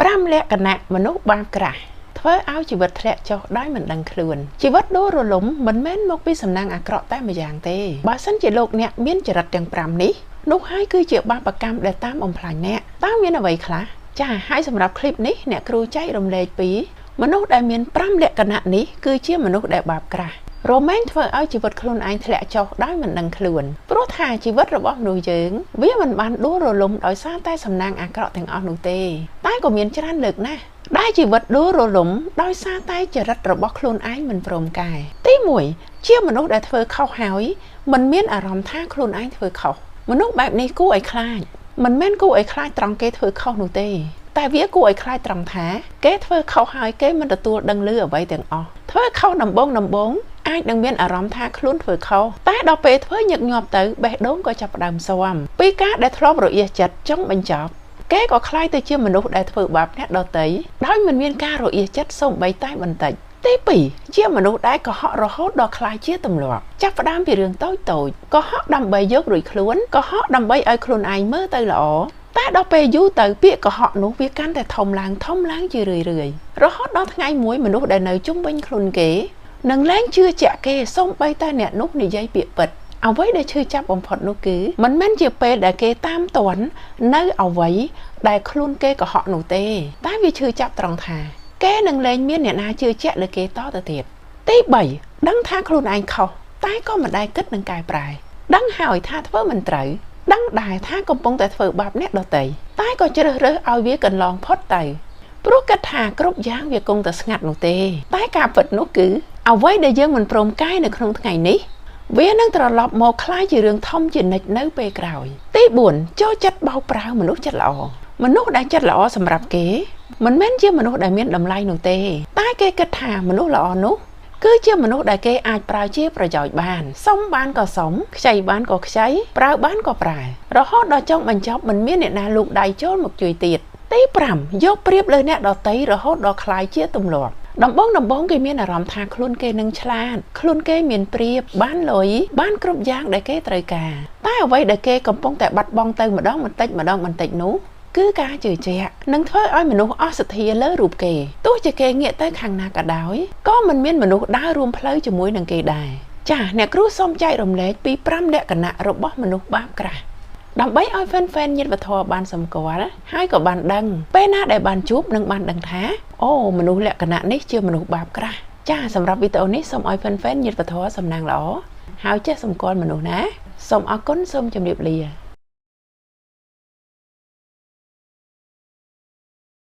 5លក្ខណៈមនុស្សបាបក្រាស់ធ្វើឲ្យជីវិតធ្លាក់ចុះដោយមិនដឹងខ្លួនជីវិតដួលរលំមិនមែនមកពីសំណាងអាក្រក់តែម្យ៉ាងទេបើសិនជាលោកអ្នកមានចរិតទាំង5នេះនោះហើយគឺជាបាបកម្មដែលតាមបំផ្លាញអ្នកតើមានអ្វីខ្លះចាហើយសម្រាប់คลิปនេះអ្នកគ្រូចែករំលែកពីមនុស្សដែលមាន5លក្ខណៈនេះគឺជាមនុស្សដែលបាបក្រាស់រមែងធ្វើឲ្យជីវិតខ្លួនឯងធ្លាក់ចុះដោយមិនដឹងខ្លួនព្រោះថាជីវិតរបស់មនុស្សយើងវាមិនបានដួលរលំដោយសារតែសំណាងអាក្រក់ទាំងអស់នោះទេតែក៏មានច្រើនលើកណាស់ដែលជីវិតដួលរលំដោយសារតែចរិតរបស់ខ្លួនឯងមិនព្រមកែទី1ជាមនុស្សដែលធ្វើខុសហើយមិនមានអារម្មណ៍ថាខ្លួនឯងធ្វើខុសមនុស្សបែបនេះគួរឲ្យខ្លាចមិនមែនគួរឲ្យខ្លាចត្រង់គេធ្វើខុសនោះទេតែវាគួរឲ្យខ្លាចត្រង់ថាគេធ្វើខុសហើយគេមិនទទួលដឹងឮអ្វីទាំងអស់ធ្វើខុសដំបងអាចនឹងមានអារម្មណ៍ថាខ្លួនធ្វើខុសតែដល់ពេលធ្វើញឹកញាប់ទៅបេះដូងក៏ចាប់ផ្ដើមស៊ាំពីការដែលធ្លាប់រអៀសចិត្តចង់បញ្ចប់គេក៏ក្លាយទៅជាមនុស្សដែលធ្វើបាបអ្នកដទៃដោយមិនមានការរអៀសចិត្តសូម្បីតែបន្តិចទី2ជាមនុស្សដែលកុហករហូតដល់ក្លាយជាទម្លាប់ចាប់ផ្ដើមពីរឿងតូចៗកុហកដើម្បីយករួចខ្លួនកុហកដើម្បីឲ្យខ្លួនឯងមើលទៅល្អតែដល់ពេលយូរទៅពាក្យកុហកនោះវាកាន់តែធំឡើងជារឿយៗរហូតដល់ថ្ងៃមួយមនុស្សដែលនៅជុំវិញខ្លួនគេនឹងលែងជឿជាក់គេសូម្បីតែអ្នកនោះនិយាយពាក្យពិតអ្វីដែលឈឺចាប់បំផុតនោះគឺមិនមែនជាពេលដែលគេតាមទាន់នៅអ្វីដែលខ្លួនគេកុហកនោះទេតែវាឈឺចាប់ត្រង់ថាគេនឹងលែងមានអ្នកណាជឿជាក់លើគេតទៅទៀតទី3ដឹងថាខ្លួនឯងខុសតែក៏មិនដែលគិតនឹងកែប្រែដឹងហើយថាធ្វើមិនត្រូវដឹងដែរថាកំពុងតែធ្វើបាបអ្នកដទៃតែក៏ជ្រើសរើសឲ្យវាកន្លងផុតទៅព្រោះគិតថាគ្រប់យ៉ាងវាគង់តែស្ងាត់នោះទេតែការពិតនោះគឺអ្វីដែលយើងមិនព្រមកែនៅក្នុងថ្ងៃនេះវានឹងត្រឡប់មកក្លាយជារឿងធំជានិច្ចនៅពេលក្រោយទី4ចូលចិត្តបោកប្រាវមនុស្សចិត្តល្អមនុស្សដែលចិត្តល្អសម្រាប់គេមិនមែនជាមនុស្សដែលមានតម្លៃនោះទេតែគេគិតថាមនុស្សល្អនោះគឺជាមនុស្សដែលគេអាចប្រើជាប្រយោជន៍បានសុំបានក៏សុំខ្ចីបានក៏ខ្ចីប្រើបានក៏ប្រើរហូតដល់ចុងបញ្ចប់មិនមានអ្នកណាលូកដៃចូលមកជួយទៀតទី5យកប្រៀបលើអ្នកដទៃរហូតដល់ក្លាយជាទម្លាប់ដំបងគេមានអារម្មណ៍ថាខ្លួនគេនឹងឆ្លាតខ្លួនគេមានប្រៀបបានលុយបានគ្រប់យ៉ាងដែលគេត្រូវការតែអ្វីដែលគេកំពុងតែបាត់បង់ទៅម្ដងបន្តិចនោះគឺការជឿជាក់នឹងធ្វើឲ្យមនុស្សអស់សទ្ធាលើរូបគេទោះជាគេងាកទៅខាងណាក៏ដោយក៏មិនមានមនុស្សដើររួមផ្លូវជាមួយនឹងគេដែរចា៎អ្នកគ្រូសូមចែករំលែកពី5លក្ខណៈរបស់មនុស្សបាបក្រាស់ដើម្បីឲ្យហ្វេនញាតិវធម៌បានសម្គាល់ហើយក៏បានដឹងពេលណាដែលបានជួបនឹងបានដឹងថាអូមនុស្សលក្ខណៈនេះជាមនុស្សបាបក្រាស់ចា៎សម្រាប់វីដេអូនេះសូមឲ្យហ្វេនញាតិវធម៌សំណាងល្អហើយចេះសម្គាល់មនុស្សណាសូមអរគុណសូមជម្រាបលា